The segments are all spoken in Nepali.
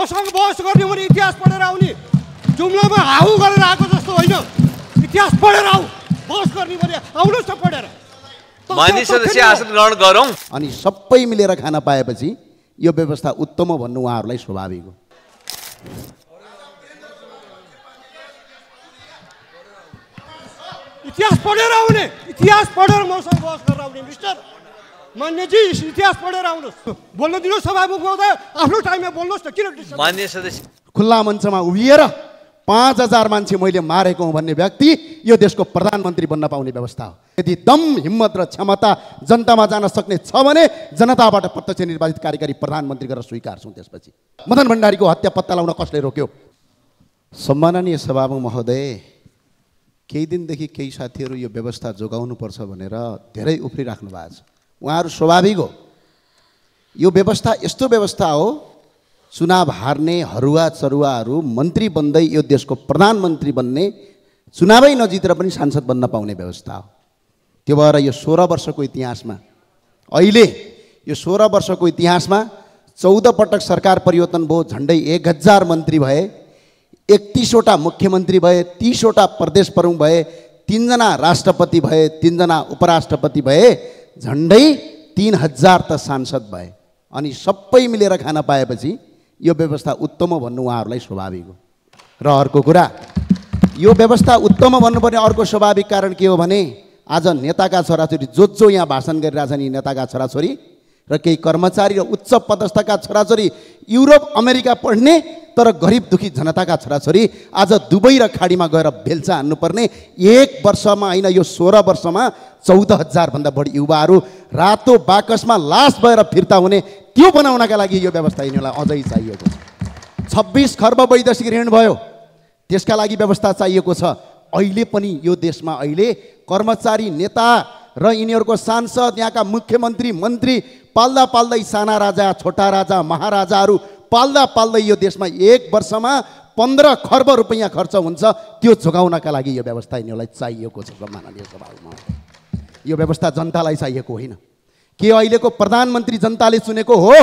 मसँग बहस गर्ने भने इतिहास पढेर आउने, जुम्लामा हाउ गरेर आएको जस्तो होइन। इतिहास पढेर आऊ, बहस गर्ने भने आउनुहोस् न पढेर। माननीय सदस्य आसन ग्रहण गरौँ। अनि सबै मिलेर खाना पाएपछि यो व्यवस्था उत्तम हो भन्नु उहाँहरूलाई स्वाभाविक हो। इतिहास पढेर आउने, इतिहास पढेर मसँग बहस गरेर आउने मिस्टर मान्यजी, इतिहास पढेर आउनुहोस्। बोल्न दिनुहोस् सभामुख महोदय, आफ्नो टाइममा बोल्नुहोस् न। किन माननीय सदस्य खुल्ला मञ्चमा उभिएर 5000 मान्छे मैले मारेको हुँ भन्ने व्यक्ति यो देशको प्रधानमन्त्री बन्न पाउने व्यवस्था हो। यदि दम, हिम्मत र क्षमता जनतामा जान सक्ने छ भने जनताबाट प्रत्यक्ष निर्वाचित कार्यकारी प्रधानमन्त्री गरेर स्वीकार्छौँ। त्यसपछि मदन भण्डारीको हत्या पत्ता लगाउन कसले रोक्यो? सम्माननीय सभामुख महोदय, केही दिनदेखि केही साथीहरू यो व्यवस्था जोगाउनुपर्छ भनेर धेरै उफ्रिराख्नु भएको छ। उहाँहरू स्वाभाविक हो। यो व्यवस्था यस्तो व्यवस्था हो, चुनाव हार्ने हरुवा चरुवाहरू मन्त्री बन्दै यो देशको प्रधानमन्त्री बन्ने, चुनावै नजितेर पनि सांसद बन्न पाउने व्यवस्था हो। त्यो भएर यो 16 वर्षको इतिहासमा, अहिले यो 16 वर्षको इतिहासमा 14 पटक सरकार परिवर्तन भयो, झन्डै 1000 मन्त्री भए, 31वटा मुख्यमन्त्री भए, 30वटा प्रदेश प्रमुख भए, 3 जना राष्ट्रपति भए, 3 जना उपराष्ट्रपति भए, झन्डै 3000 त सांसद भए। अनि सबै मिलेर खाना पाएपछि यो व्यवस्था उत्तम हो भन्नु उहाँहरूलाई स्वाभाविक हो। र अर्को कुरा, यो व्यवस्था उत्तम भन्नुपर्ने अर्को स्वाभाविक कारण के हो भने आज नेताका छोराछोरी जो यहाँ भाषण गरिरहेछन्, यी नेताका छोराछोरी र केही कर्मचारी र उच्च पदस्थका छोराछोरी युरोप अमेरिका पढ्ने तर गरिब दुखी जनताका छोराछोरी आज दुबई र खाडीमा गएर बेल्चा हान्नुपर्ने, 1 वर्षमा होइन यो 16 वर्षमा 14,000 भन्दा बढी युवाहरू रातो बाकसमा लास भएर फिर्ता हुने, त्यो बनाउनका लागि यो व्यवस्था यिनीहरूलाई अझै चाहिएको छ। 26 खर्ब वैदेशिक ऋण भयो, त्यसका लागि व्यवस्था चाहिएको छ। अहिले पनि यो देशमा अहिले कर्मचारी, नेता र यिनीहरूको सांसद, यहाँका मुख्यमन्त्री, मन्त्री पाल्दा पाल्दै साना राजा, छोटा राजा, महाराजाहरू पाल्दा पाल्दै यो देशमा 1 वर्षमा 15 खर्ब रुपैयाँ खर्च हुन्छ। त्यो जोगाउनका लागि यो व्यवस्था यिनीहरूलाई चाहिएको छ। सम्माननीय सभामा यो व्यवस्था जनतालाई चाहिएको होइन। के अहिलेको प्रधानमन्त्री जनताले चुनेको हो?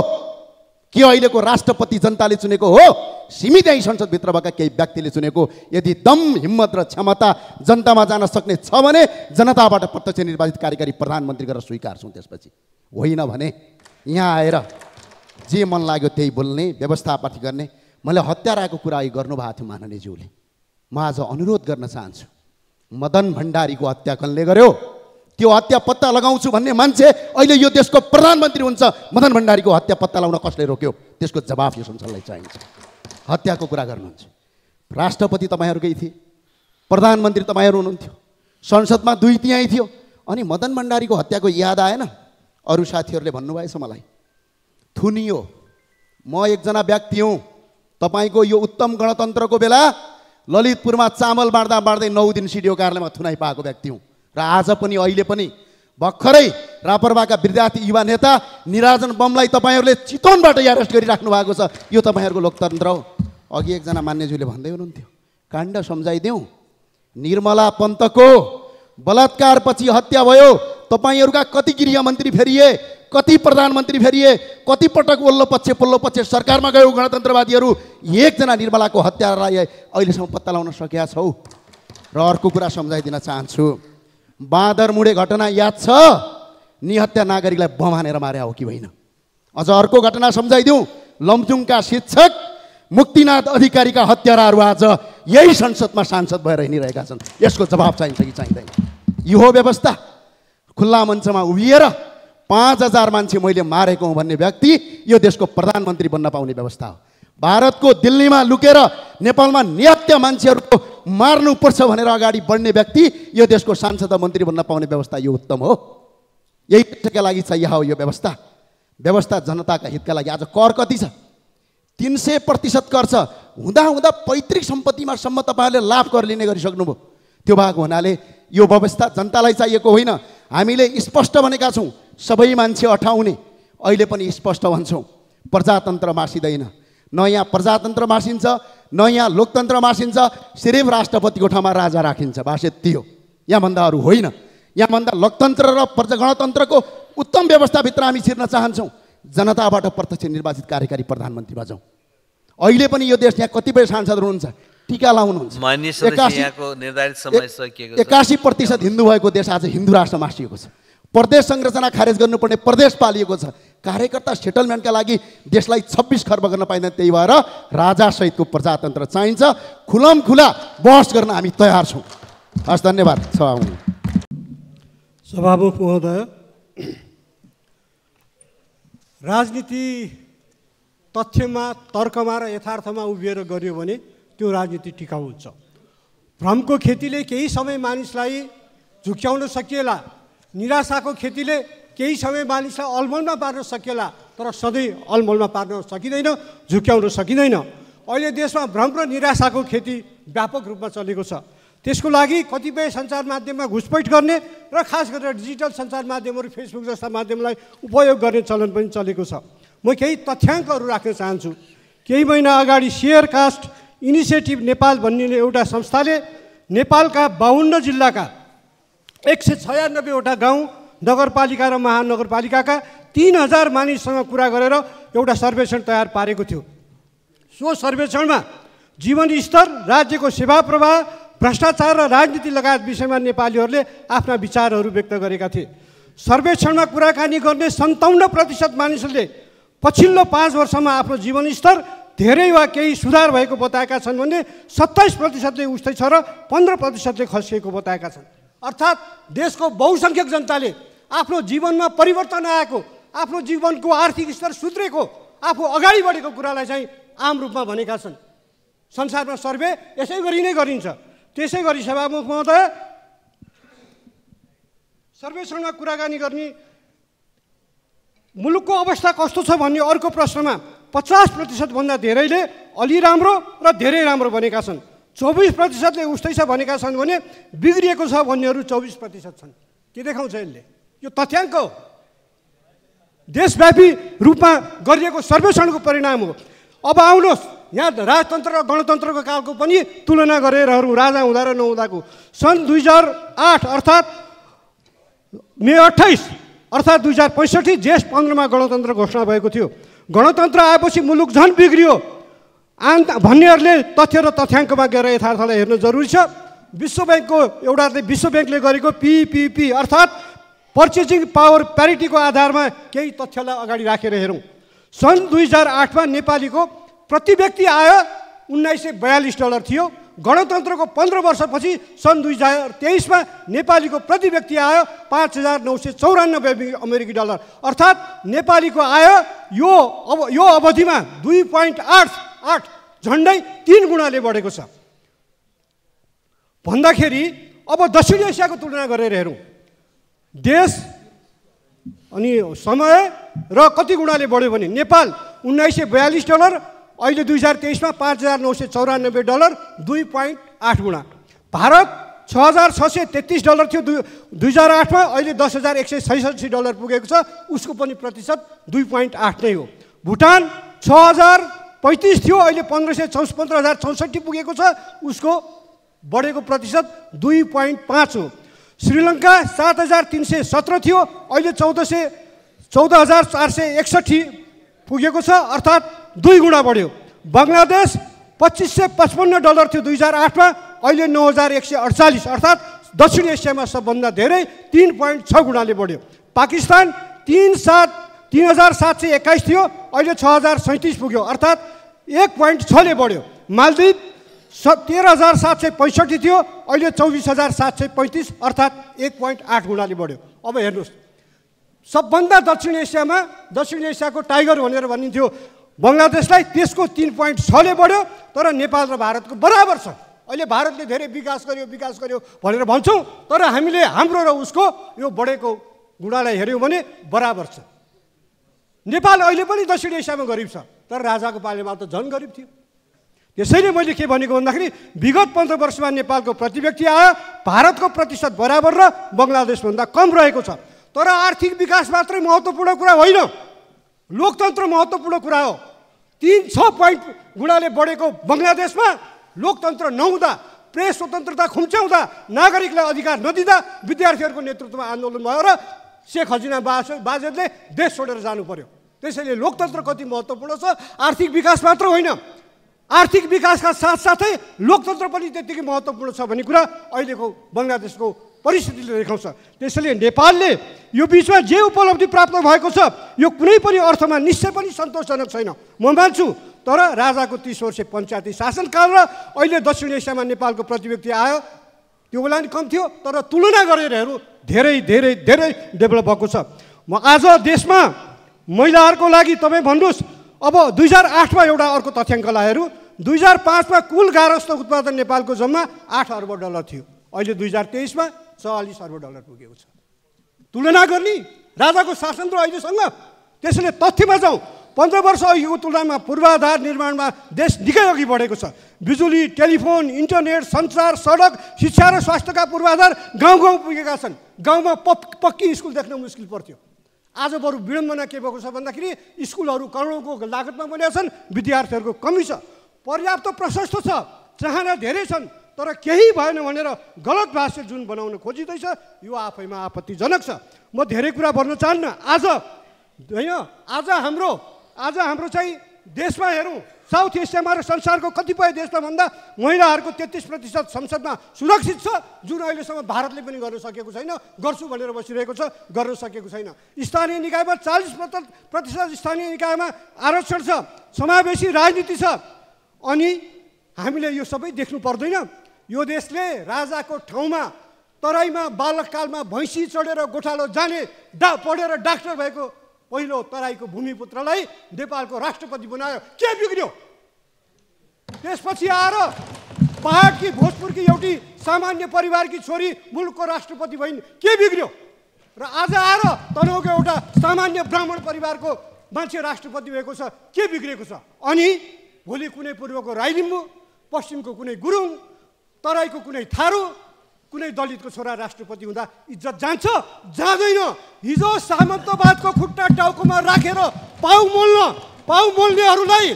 के अहिलेको राष्ट्रपति जनताले चुनेको हो? सीमित यही संसदभित्र भएका केही व्यक्तिले चुनेको। यदि दम, हिम्मत र क्षमता जनतामा जान सक्ने छ भने जनताबाट प्रत्यक्ष निर्वाचित कार्यकारी प्रधानमन्त्री गरेर स्वीकार्छौँ। त्यसपछि होइन भने यहाँ आएर जे मन लाग्यो त्यही बोल्ने, व्यवस्थापाठी गर्ने। मैले हत्याराको कुरा गर्नुभएको थियो माननीयज्यूले। म आज अनुरोध गर्न चाहन्छु, मदन भण्डारीको हत्या कसले गर्यो? त्यो हत्या पत्ता लगाउँछु भन्ने मान्छे अहिले यो देशको प्रधानमन्त्री हुन्छ। मदन भण्डारीको हत्या पत्ता लगाउन कसले रोक्यो? त्यसको जवाफ यो संसदलाई चाहिन्छ। हत्याको कुरा गर्नुहुन्छ, राष्ट्रपति तपाईँहरूकै थिए, प्रधानमन्त्री तपाईँहरू हुनुहुन्थ्यो, संसदमा 2 त्यहीँ थियो। अनि मदन भण्डारीको हत्याको याद आएन? अरू साथीहरूले भन्नुभएछ मलाई, थुनियो। म एकजना व्यक्ति हुँ, तपाईँको यो उत्तम गणतन्त्रको बेला ललितपुरमा चामल बाँड्दा बाँड्दै 9 दिन सिडिओ कार्यालयमा थुनाइ पाएको व्यक्ति हुँ। र आज पनि अहिले पनि भर्खरै रापरवाका विद्यार्थी युवा नेता निराजन बमलाई तपाईँहरूले चितवनबाट एरेस्ट गरिराख्नु भएको छ। यो तपाईँहरूको लोकतन्त्र हो। अघि एकजना मान्यज्यूले भन्दै हुनुहुन्थ्यो, काण्ड सम्झाइदेऊ, निर्मला पन्तको बलात्कारपछि हत्या भयो। तपाईँहरूका कति गृहमन्त्री फेरिए, कति प्रधानमन्त्री फेरिए, कति पटक वल्लो पक्ष सरकारमा गयो गणतन्त्रवादीहरू। एकजना निर्मलाको हत्यालाई अहिलेसम्म पत्ता लगाउन सकेका छौ? र अर्को कुरा सम्झाइदिन चाहन्छु, बाँदरमुढे घटना याद छ? निहत्या नागरिकलाई बम हानेर मारे हो कि होइन? अझ अर्को घटना सम्झाइदिउँ, लमजुङका शिक्षक मुक्तिनाथ अधिकारीका हत्याराहरू आज यही संसदमा सांसद भएर हिँडिरहेका छन्। यसको जवाब चाहिन्छ कि चाहिँदैन? यो हो व्यवस्था। खुल्ला मञ्चमा उभिएर 5000 मान्छे मैले मारेको हुँ भन्ने व्यक्ति यो देशको प्रधानमन्त्री बन्न पाउने व्यवस्था हो। भारतको दिल्लीमा लुकेर नेपालमा निहत्या मान्छेहरूको मार्नुपर्छ भनेर अगाडि बढ्ने व्यक्ति यो देशको सांसद मन्त्री बन्न पाउने व्यवस्था यो उत्तम हो। यही देशका लागि चाहिए हो यो व्यवस्था। व्यवस्था जनताका हितका लागि। आज कर कति छ? 300% कर छ। हुँदा पैतृक सम्पत्तिमा सम्म तपाईँहरूले लाभ कर लिने गरिसक्नुभयो। त्यो भएको हुनाले यो व्यवस्था जनतालाई चाहिएको होइन। हामीले स्पष्ट भनेका छौँ, सबै मान्छे अठाउने। अहिले पनि स्पष्ट भन्छौँ, प्रजातन्त्र मासिँदैन। न यहाँ प्रजातन्त्र मासिन्छ, न यहाँ लोकतन्त्र मासिन्छ। सिर्फ राष्ट्रपतिको ठाउँमा राजा राखिन्छ, बास यति हो। यहाँभन्दा अरू होइन। यहाँभन्दा लोकतन्त्र र गणतन्त्रको उत्तम व्यवस्थाभित्र हामी छिर्न चाहन्छौँ। जनताबाट प्रत्यक्ष निर्वाचित कार्यकारी प्रधानमन्त्री बजाउँ। अहिले पनि यो देश यहाँ कतिपय सांसदहरू हुनुहुन्छ टीका लाउनुहुन्छ। माननीय सदस्य, यहाँको निर्धारित समय सकिएको छ। 81% हिन्दू भएको देश आज हिन्दू राष्ट्र मासिएको छ। प्रदेश संरचना खारेज गर्नुपर्ने प्रदेश पालिएको छ। कार्यकर्ता सेटलमेन्टका लागि देशलाई 26 खर्ब गर्न पाइँदैन। त्यही भएर राजासहितको प्रजातन्त्र चाहिन्छ। खुलमखुला बहस गर्न हामी तयार छौँ। हस्, धन्यवाद। सभामुख महोदय, राजनीति तथ्यमा, तर्कमा र यथार्थमा उभिएर गरियो भने त्यो राजनीति टिकाउ हुन्छ। भ्रमको खेतीले केही समय मानिसलाई झुक्क्याउन सकिएला, निराशाको खेतीले केही समय मानिसलाई अलमलमा पार्न सकिएला, तर सधैँ अलमलमा पार्न सकिँदैन, झुक्क्याउन सकिँदैन। अहिले देशमा भ्रम र निराशाको खेती व्यापक रूपमा चलेको छ। त्यसको लागि कतिपय सञ्चार माध्यममा घुसपैठ गर्ने र खास गरेर डिजिटल सञ्चार माध्यमहरू, फेसबुक जस्ता माध्यमलाई उपयोग गर्ने चलन पनि चलेको छ। म केही तथ्याङ्कहरू राख्न चाहन्छु। केही महिना अगाडि शेयर कास्ट इनिसिएटिभ नेपाल भन्ने एउटा संस्थाले नेपालका 52 जिल्लाका 196वटा गाउँ, नगरपालिका र महानगरपालिकाका 3000 मानिससँग कुरा गरेर एउटा सर्वेक्षण तयार पारेको थियो। सो सर्वेक्षणमा जीवन स्तर, राज्यको सेवा प्रवाह, भ्रष्टाचार र राजनीति लगायत विषयमा नेपालीहरूले आफ्ना विचारहरू व्यक्त गरेका थिए। सर्वेक्षणमा कुराकानी गर्ने 57% मानिसहरूले पछिल्लो 5 वर्षमा आफ्नो जीवन स्तर धेरै वा केही सुधार भएको बताएका छन् भने 27%ले उस्तै छ र 15%ले खस्किएको बताएका छन्। अर्थात् देशको बहुसङ्ख्यक जनताले आफ्नो जीवनमा परिवर्तन आएको, आफ्नो जीवनको आर्थिक स्तर सुध्रेको, आफू अगाडि बढेको कुरालाई चाहिँ आम रूपमा भनेका छन्। संसारमा सर्वे यसै गरी नै गरिन्छ। त्यसै गरी सभामुख महोदय, सर्वेक्षणमा कुराकानी गर्ने मुलुकको अवस्था कस्तो छ भन्ने अर्को प्रश्नमा 50% भन्दा धेरैले अलि राम्रो र धेरै राम्रो भनेका छन्। 24%ले उस्तै छ भनेका छन् भने बिग्रिएको छ भन्नेहरू 24% छन्। के देखाउँछ यसले? यो तथ्याङ्क हो, देशव्यापी रूपमा गरिएको सर्वेक्षणको परिणाम हो। अब आउनुहोस्, यहाँ राजतन्त्र र गणतन्त्रको कालको पनि तुलना गरेर हेरौँ, राजा हुँदा र नहुँदाको। सन् 2008 अर्थात् मे 28 अर्थात् 2065 जेठ 15मा गणतन्त्र घोषणा भएको थियो। गणतन्त्र आएपछि मुलुक झन् बिग्रियो भन्नेहरूले तथ्य र तथ्याङ्कमा गएर यथार्थलाई हेर्न जरुरी छ। विश्व ब्याङ्कले गरेको PPP अर्थात् पर्चेजिङ पावर प्यारिटीको आधारमा केही तथ्यलाई अगाडि राखेर हेरौँ। सन् 2008मा नेपालीको प्रति व्यक्ति आय $1942 थियो। गणतन्त्रको 15 वर्षपछि सन् 2023मा नेपालीको प्रति व्यक्ति आय $5,994 अमेरिकी डलर। अर्थात् नेपालीको आय यो अवधिमा 2.88 झन्डै 3 गुणाले बढेको छ। भन्दाखेरि अब दक्षिण एसियाको तुलना गरेर हेरौँ, देश अनि समय र कति गुणाले बढ्यो भने नेपाल $1942, अहिले 2023मा $5,994, 2.8 गुणा। भारत $6,633 थियो 2008मा, अहिले $10,166 पुगेको छ। उसको पनि प्रतिशत 2.8 नै हो। भुटान 6,035 थियो, अहिले 15,64,064 पुगेको छ। उसको बढेको प्रतिशत 2.5 हो। श्रीलङ्का 7,317 थियो, अहिले 14,461 पुगेको छ, अर्थात् 2 गुणा बढ्यो। बङ्गलादेश $2,555 थियो 2008मा, अहिले 9,148, अर्थात् दक्षिण एसियामा सबभन्दा धेरै 3.6 गुणाले बढ्यो। पाकिस्तान 3,721 थियो, अहिले 6,037 पुग्यो, अर्थात् 1.6ले बढ्यो। मालदिव 13,765 थियो, अहिले 24,735, अर्थात् 1.8 गुणाले बढ्यो। अब हेर्नुहोस्, सबभन्दा दक्षिण एसियाको टाइगर भनेर भनिन्थ्यो बङ्गलादेशलाई, त्यसको 3.6ले बढ्यो। तर नेपाल र भारतको बराबर छ। अहिले भारतले धेरै विकास गर्यो भनेर भन्छौँ, तर हामीले हाम्रो र उसको यो बढेको गुणालाई हेऱ्यौँ भने बराबर छ। नेपाल अहिले पनि दक्षिण एसियामा गरिब छ, तर राजाको पालामा त झन् गरिब थियो। त्यसैले मैले के भनेको भन्दाखेरि विगत 15 वर्षमा नेपालको प्रति व्यक्ति आय भारतको प्रतिशत बराबर र बङ्गलादेशभन्दा कम रहेको छ। तर आर्थिक विकास मात्रै महत्त्वपूर्ण कुरा होइन, लोकतन्त्र महत्त्वपूर्ण कुरा हो। 3-6 गुणाले बढेको बङ्गलादेशमा लोकतन्त्र नहुँदा, प्रेस स्वतन्त्रता खुम्च्याउँदा, नागरिकलाई अधिकार नदिँदा विद्यार्थीहरूको नेतृत्वमा आन्दोलन भयो र शेख हसिना बाजेले देश छोडेर जानु पर्यो। त्यसैले लोकतन्त्र कति महत्त्वपूर्ण छ, आर्थिक विकास मात्र होइन, आर्थिक विकासका साथसाथै लोकतन्त्र पनि त्यत्तिकै महत्त्वपूर्ण छ भन्ने कुरा अहिलेको बङ्गलादेशको परिस्थितिले देखाउँछ। त्यसैले नेपालले यो बिचमा जे उपलब्धि प्राप्त भएको छ यो कुनै पनि अर्थमा निश्चय पनि सन्तोषजनक छैन, म मान्छु। तर राजाको 30 वर्ष पञ्चायती शासनकाल र अहिले दक्षिण एसियामा नेपालको प्रतिव्यक्ति आयो त्यो बेला नि कम थियो, तर तुलना गरेर हेरौँ धेरै धेरै धेरै डेभलप भएको छ। म आज देशमा महिलाहरूको लागि तपाईँ भन्नुहोस्, अब 2008मा एउटा अर्को तथ्याङ्क हेरौँ, 2005मा कुल गार्हस्थ्य उत्पादन नेपालको जम्मा 8 अर्ब डलर थियो, अहिले 2023मा 44 अर्ब डलर पुगेको छ। तुलना गर्ने राजाको शासन र अहिलेसँग। त्यसैले तथ्यमा जाउँ, 15 वर्ष अघिको तुलनामा पूर्वाधार निर्माणमा देश निकै अघि बढेको छ। बिजुली, टेलिफोन, इन्टरनेट, सञ्चार, सडक, शिक्षा र स्वास्थ्यका पूर्वाधार गाउँ गाउँ पुगेका छन्। गाउँमा पक्की स्कुल देख्न मुस्किल पर्थ्यो। आज बरु विडम्बना के भएको छ भन्दाखेरि स्कुलहरू करोडौँको लागतमा बनेका छन्, विद्यार्थीहरूको कमी छ। पर्याप्त प्रशस्त छ, चाहना धेरै छन्, तर केही भएन भनेर गलत भाष्य जुन बनाउन खोजिँदैछ यो आफैमा आपत्तिजनक छ। म धेरै कुरा भन्न चाहन्न। आज होइन, आज हाम्रो चाहिँ देशमा हेरौँ, साउथ एसियामा र संसारको कतिपय देशमा भन्दा महिलाहरूको 33% संसदमा सुरक्षित छ, जुन अहिलेसम्म भारतले पनि गर्न सकेको छैन। गर्छु भनेर बसिरहेको छ, गर्न सकेको छैन। स्थानीय निकायमा 40% स्थानीय निकायमा आरक्षण छ, समावेशी राजनीति छ। अनि हामीले यो सबै देख्नु पर्दैन। यो देशले राजाको ठाउँमा तराईमा बालककालमा भैँसी चढेर गोठालो जाने पढेर डाक्टर भएको पहिलो तराईको भूमिपुत्रलाई नेपालको राष्ट्रपति बनायो, के बिग्रियो? त्यसपछि आएर पहाडकी भोजपुरकी एउटी सामान्य परिवारकी छोरी मुलुकको राष्ट्रपति भइन्, के बिग्रियो? र आज आएर तनहुँको एउटा सामान्य ब्राह्मण परिवारको मान्छे राष्ट्रपति भएको छ, के बिग्रेको छ? अनि भोलि कुनै पूर्वको राई लिम्बू, पश्चिमको कुनै गुरुङ, तराईको कुनै थारू, कुनै दलितको छोरा राष्ट्रपति हुँदा इज्जत जान्छ? जाँदैन। हिजो सामन्तवादको खुट्टा टाउकोमा राखेर पाउ मोल्नेहरूलाई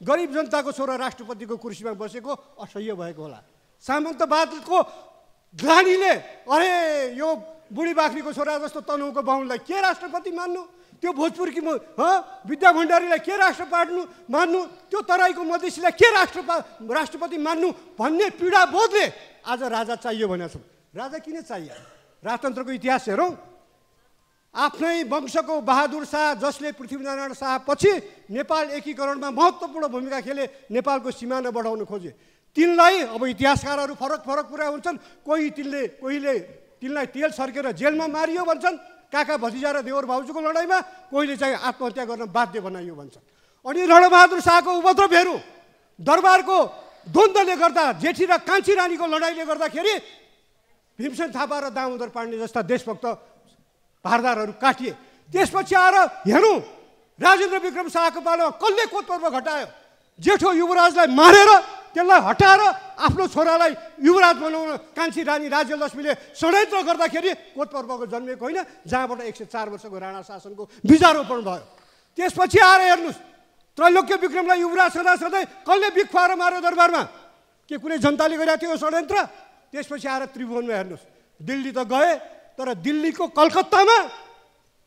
गरिब जनताको छोरा राष्ट्रपतिको कुर्सीमा बसेको असह्य भएको होला। सामन्तवादको ग्लानीले अरे यो बुढी बाख्रीको छोरा जस्तो तनहुँको बाहुनलाई के राष्ट्रपति मान्नु, त्यो भोजपुरकी विद्या भण्डारीलाई के राष्ट्रपति मान्नु, त्यो तराईको मधेसीलाई के राष्ट्रपति मान्नु भन्ने पीडा बोधले आज राजा चाहियो भनेको छ। राजा किन चाहियो? राजतन्त्रको इतिहास हेरौँ, आफ्नै वंशको बहादुर शाह जसले पृथ्वीनारायण शाह पछि नेपाल एकीकरणमा महत्त्वपूर्ण भूमिका खेले, नेपालको सिमाना बढाउन खोजे। तिनलाई अब इतिहासकारहरू फरक कुरा हुन्छन्। कोहीले तिनलाई तेल सर्केर जेलमा मारियो भन्छन्, काका भतिजा र देवर भाउजूको लडाइँमा, कोहीले चाहिँ आत्महत्या गर्न बाध्य बनाइयो भन्छन्। अनि रणबहादुर शाहको उपद्रव हेरौँ, दरबारको द्वन्द्वले गर्दा, जेठी र कान्छी रानीको लडाइँले गर्दाखेरि भीमसेन थापा र दामोदर पाण्डे जस्ता देशभक्त भारदारहरू काटिए। त्यसपछि आएर हेरौँ, राजेन्द्र विक्रम शाहको पालामा कसले कोतपर्व घटायो? जेठो युवराजलाई मारेर त्यसलाई हटाएर आफ्नो छोरालाई युवराज बनाउन कान्छी रानी राज्यलक्ष्मीले षड्यन्त्र गर्दाखेरि कोतपर्वको जन्मेको होइन, जहाँबाट 104 वर्षको राणा शासनको बीजारोपण भयो। त्यसपछि आएर हेर्नुहोस्, त्रैलोक्य विक्रमलाई युवराज सधैँ कसले बिख खुवाएर मार्यो दरबारमा? के कुनै जनताले गरेको थियो षड्यन्त्र? त्यसपछि आएर त्रिभुवनमा हेर्नुहोस्, दिल्ली त गए, तर दिल्लीको कलकत्तामा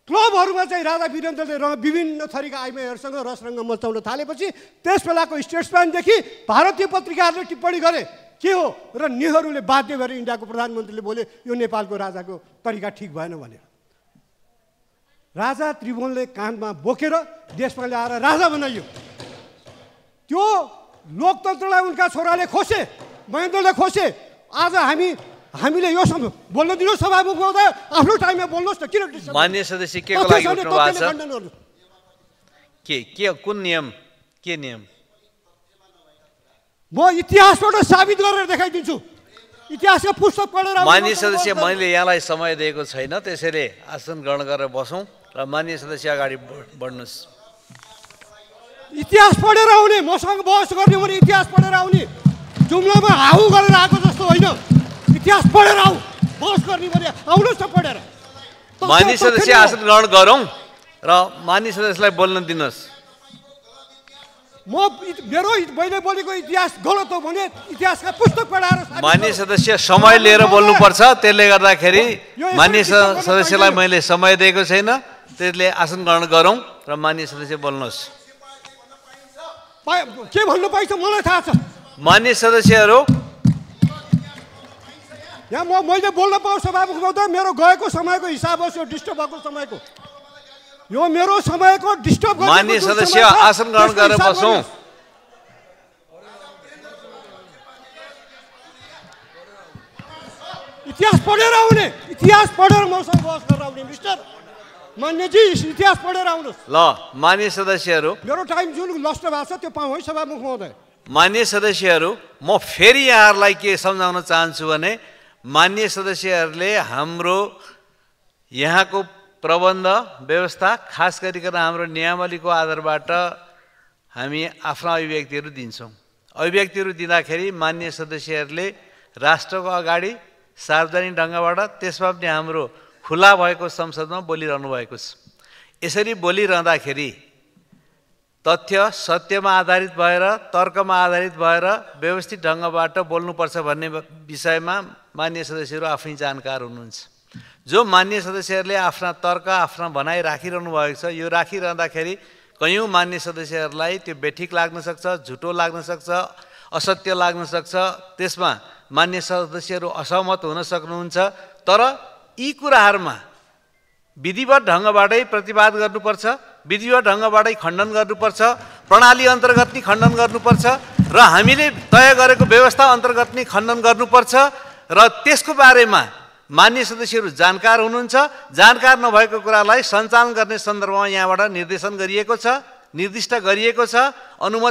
क्लबहरूमा चाहिँ राजा वीरेन्द्रले विभिन्न थरीका आइमाईहरूसँग रसरङ्ग मचाउन थालेपछि त्यस बेलाको स्टेट्सम्यानदेखि भारतीय पत्रिकाहरूले टिप्पणी गरे के हो, र नेहरूले बाध्य भएर इन्डियाको प्रधानमन्त्रीले बोले यो नेपालको राजाको तरिका ठिक भएन भनेर। राजा त्रिभुवनले काँधमा बोकेर देशमा ल्याएर राजा बनाइयो। त्यो लोकतन्त्रलाई उनका छोराले खोसे, महेन्द्रले खोसे। आज हामीले यो बोल्न दिनु सभामुख महोदय, आफ्नो टाइममा बोल्नुहोस् न, किन मान्य सदस्य के को लागि उठ्नु भएको छ? के कुन नियम, के नियम? म इतिहासबाट साबित गरेर देखाइदिन्छु, इतिहासका पुस्तक पढेर। मान्य सदस्य, मैले यहाँलाई समय दिएको छैन, त्यसैले आसन ग्रहण गरेर बसौँ र मान्य सदस्य अगाडि बढ्नुहोस्। इतिहास पढेर आउने, मसँग बहस गर्ने भने इतिहास पढेर आउने, जुम्लामा हाउ गरेर आएको जस्तो होइन। इतिहास पढेर आऊ, बहस गर्ने भने आउनुहोस् न पढेर। मान्य सदस्य आसन ग्रहण गरौँ र मान्य सदस्यलाई बोल्न दिनुहोस्। मैले बोलेको इतिहास गलत हो भने इतिहासका पुस्तक पढाएर। मान्य सदस्य समय लिएर बोल्नुपर्छ, त्यसले गर्दाखेरि मान्य सदस्यलाई मैले समय दिएको छैन, त्यसले आसन ग्रहण गरौँ र मान्य सदस्य बोल्नुहोस्। के भन्नु पाइन्छ मलाई थाहा छ। मान्य सदस्यहरू, यहाँ मैले बोल्न पाऊँ सभामुख महोदय, मेरो गएको समयको हिसाब होस्, यो डिस्टर्ब भएको समयको, यो मेरो समयको डिस्टर्ब गरेको मान्य सदस्य आसन ग्रहण गरेर बसौँ। इतिहास पढेर आउने, इतिहास पढेर मसँग बहस गरेर आउने मिस्टर मान्यजी, इतिहास पढेर आउनुहोस्। ल मान्य सदस्यहरू, मेरो टाइम जुन नष्ट भएको छ त्यो पाऊँ है सभामुख महोदय। मान्य सदस्यहरू, म फेरि यहाँहरूलाई के सम्झाउन चाहन्छु भने मान्य सदस्यहरूले हाम्रो यहाँको प्रबन्ध व्यवस्था खास गरिकन हाम्रो नियमावलीको आधारबाट हामी आफ्ना अभिव्यक्तिहरू दिन्छौँ। अभिव्यक्तिहरू दिँदाखेरि मान्य सदस्यहरूले राष्ट्रको अगाडि सार्वजनिक ढङ्गबाट त्यसमा पनि हाम्रो खुला भएको संसदमा बोलिरहनु भएको छ। यसरी बोलिरहँदाखेरि तथ्य सत्यमा आधारित भएर, तर्कमा आधारित भएर व्यवस्थित ढङ्गबाट बोल्नुपर्छ भन्ने विषयमा मान्य सदस्यहरू आफै जानकार हुनुहुन्छ। जो मान्य सदस्यहरूले आफ्ना तर्क, आफ्ना भनाइ राखिरहनु भएको छ, यो राखिरहँदाखेरि कयौँ मान्य सदस्यहरूलाई त्यो बेठिक लाग्न सक्छ, झुटो लाग्न सक्छ, असत्य लाग्न सक्छ। त्यसमा मान्य सदस्यहरू असहमत हुन सक्नुहुन्छ। तर यी कुराहरूमा विधिवत ढङ्गबाटै प्रतिवाद गर्नुपर्छ, विधिवत ढङ्गबाटै खण्डन गर्नुपर्छ, प्रणाली अन्तर्गत नै खण्डन गर्नुपर्छ र हामीले तय गरेको व्यवस्था अन्तर्गत नै खण्डन गर्नुपर्छ। र त्यसको बारेमा मान्य सदस्यहरू जानकार हुनुहुन्छ। जानकार नभएको कुरालाई सञ्चालन गर्ने सन्दर्भमा यहाँबाट निर्देशन गरिएको छ, निर्दिष्ट गरिएको छ, अनुमति